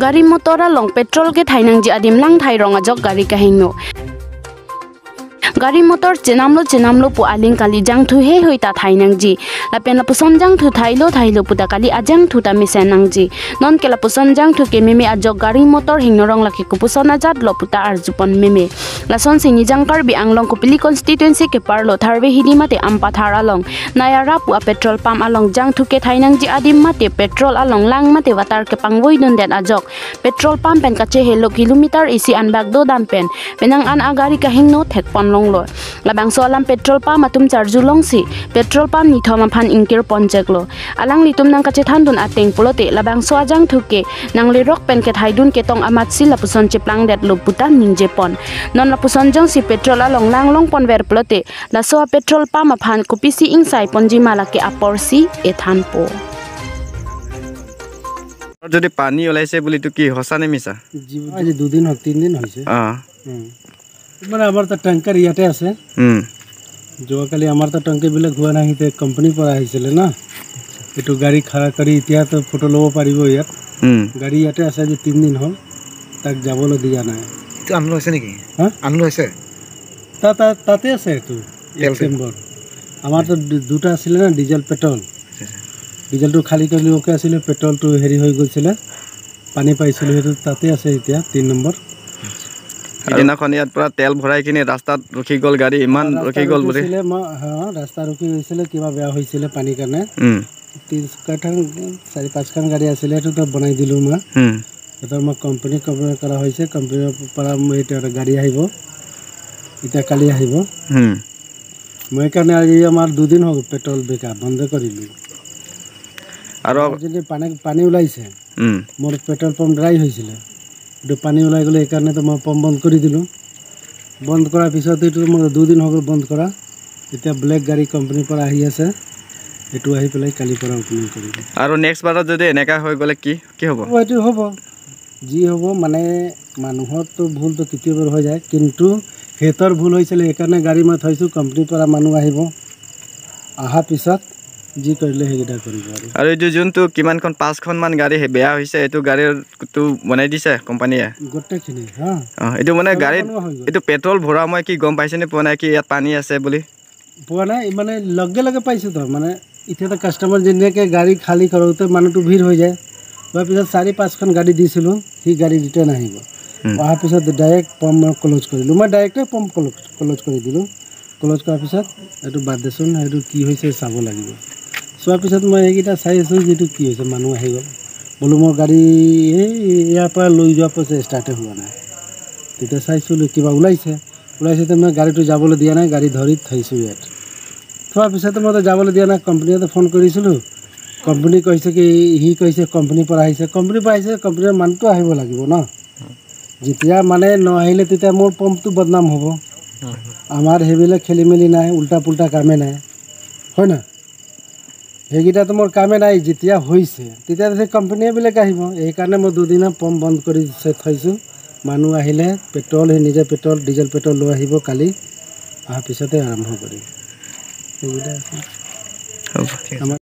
Gari motor along petrol ke thainang ji adim lang thai rong ajok gari kahingno. Gari motor chenamlo pu aling kali jang thu he hoita thainang ji lapen lapuson jang thu thailo puta kali ajang thu ta misenang ji non ke lapuson jang thu ke meme ajok gari motor hingnorong laki kupuson ajat lo puta arjupon meme lason sini jangkar bi anglong kopili constituency ke parlo tharwe hidima te ampathar along nayara pu a petrol pump along jang thu ke thainang ji adim mate petrol along lang mate watar ke pangwoi dun den ajok petrol pump pen kache helo kilometer isi anbag do dam pen penang an agari ka hingno thekpon long lo labang so alam petrol pump atum charju long si petrol pump ni thoma phan ingkir ponjek lo alang litum nang kache thandun ateng polote labang so ajang thuke nang le rok pen ke thaidun ke tong amat si lapuson cheplang det lo putan ningje pon non lapuson jong si petrol along lang long pon ver polote la so petrol pump phan kopisi ingsai ponji mala ke apor si ethanpo. যদি পানী ওলাইছে বুলি তো কি হসা নে মিছা? আজি দুদিন হল তিনদিন হৈছে। মানে আমাৰ তো টেংকাৰ ইয়াতে আছে। যোৱাকালি আমাৰ তো টেংকাৰবিলাক হোৱা নাই, এতিয়া কোম্পানীৰ পৰা আহিছিলে না, এইটো গাড়ী খাৰা কৰি এতিয়া তো ফটো ল'ব পাৰিব ইয়াত। গাড়ী ইয়াতে আছে, আজি তিনদিন হ'ল, তাক যাবলৈ দিয়া নাই। এইটো আনলো হৈছে নেকি? আনলো হৈছে, তাতে আছে এইটো এক চেম্বৰ। আমাৰতো দুটা আছিলে না, ডিজেল পেট্ৰল। ডিজেলটো খালী কৰি অ'কে আছিলে, পেট্ৰলটো হেৰি হৈ গৈছিলে, পানী পাইছিলোঁ, সেইটো তাতে আছে এতিয়া 3 নম্বৰ। সিদিনাখন ইয়াত পৰা তেল ভৰাই কিনি ৰাস্তাত ৰখি গ'ল গাড়ী, ইমান ৰখি গ'ল বুলি। ৰাস্তা ৰখি গৈছিলে, কিবা বেয়া হৈছিলে পানীৰ কাৰণে। 4-5খন গাড়ী আছিলে, সেইটোতো বনাই দিলোঁ মই। সেইটো মই কোম্পানী কমপ্লেইন কৰা হৈছে, কোম্পানীৰ পৰা এতিয়া গাড়ী আহিব, এতিয়া কালি আহিব। মই সেইকাৰণে আজি আমাৰ দুদিন হ'ল পেট্ৰল বেকা বন্ধ কৰিলোঁ। আৰু যদি পানী ওলাইছে, মোৰ পেট্ৰল পাম্প ড্ৰাই হৈছিলে, এইটো পানী ওলাই গ'লে সেইকাৰণেতো মই পাম্প বন্ধ কৰি দিলোঁ। বন্ধ কৰাৰ পিছত এইটো মই দুদিন হৈ গ'ল বন্ধ কৰা। এতিয়া বেলেগ গাড়ী কোম্পানীৰ পৰা আহি আছে, এইটো আহি পেলাই কালিৰ পৰা অ'পেনিং কৰিব। আৰু নেক্সট বাৰত যদি এনেকুৱা হৈ গ'লে কি কি হ'ব? এইটো হ'ব, যি হ'ব মানে মানুহৰতো ভুলটো কেতিয়াবা হৈ যায়, কিন্তু সিহঁতৰ ভুল হৈছিলে, সেইকাৰণে গাড়ী মই থৈছোঁ। কোম্পানীৰ পৰা মানুহ আহিব, অহাৰ পিছত যি কৰিলে সেইকেইটা কৰিব। আৰু এইটো যোনটো কিমানখন 5খনমান গাড়ী বেয়া হৈছে, এইটো গাড়ীটো বনাই দিছে কোম্পানীয়ে গোটেইখিনি। এইটো মানে গাড়ীত এইটো পেট্ৰল ভৰা মই কি গম পাইছে নে পোৱা নাই কি ইয়াত পানী আছে বুলি? পোৱা নাই, মানে লগে লগে পাইছোঁ তো। মানে এতিয়াতো কাষ্টমাৰ যেনেকৈ গাড়ী খালী কৰোঁতে মানুহটো ভিৰ হৈ যায়, হোৱাৰ পিছত 4-5খন গাড়ী দিছিলোঁ, সি গাড়ী ৰিটাৰ্ণ আহিব। অহাৰ পিছত ডাইৰেক্ট পাম্প ক্ল'জ কৰিলোঁ, মই ডাইৰেক্টে পাম্প ক্ল'জ কৰি দিলোঁ। ক্ল'জ কৰাৰ পিছত এইটো বাদ দেচোন, সেইটো কি হৈছে চাব লাগিব। চোৱাৰ পিছত মই সেইকেইটা চাই আছোঁ, যিটো কি হৈছে, মানুহ আহি গ'ল। বোলো মোৰ গাড়ী এই ইয়াৰ পৰা লৈ যোৱাৰ পাছত ষ্টাৰ্টে হোৱা নাই। তেতিয়া চাইছিলোঁ কিবা ওলাইছে, তো মই গাড়ীটো যাবলৈ দিয়া নাই, গাড়ী ধৰি থৈছোঁ ইয়াত। থোৱাৰ পিছতে মইতো যাবলৈ দিয়া নাই, কোম্পানীতে ফোন কৰিছিলোঁ। কোম্পানী কৈছে কি, সি কৈছে কোম্পানীৰ পৰা আহিছে, কোম্পানীৰ পৰা আহিছে, কোম্পানীৰ মানুহটো আহিব লাগিব ন। যেতিয়া মানে নাহিলে তেতিয়া মোৰ পাম্পটো বদনাম হ'ব। আমাৰ সেইবিলাক খেলি মেলি নাই, উল্টা পুল্টা কামেই নাই, হয় না? সেইকেইটাতো মোৰ কামেই নাই। যেতিয়া হৈছে তেতিয়া সেই কোম্পানীবিলাক আহিব। সেইকাৰণে মই দুদিনা পাম্প বন্ধ কৰি থৈছোঁ। মানুহ আহিলে পেট্ৰল, সেই নিজে পেট্ৰল ডিজেল পেট্ৰল লৈ আহিব কালি, অহাৰ পিছতে আৰম্ভ কৰিম। সেইকেইটা আছে।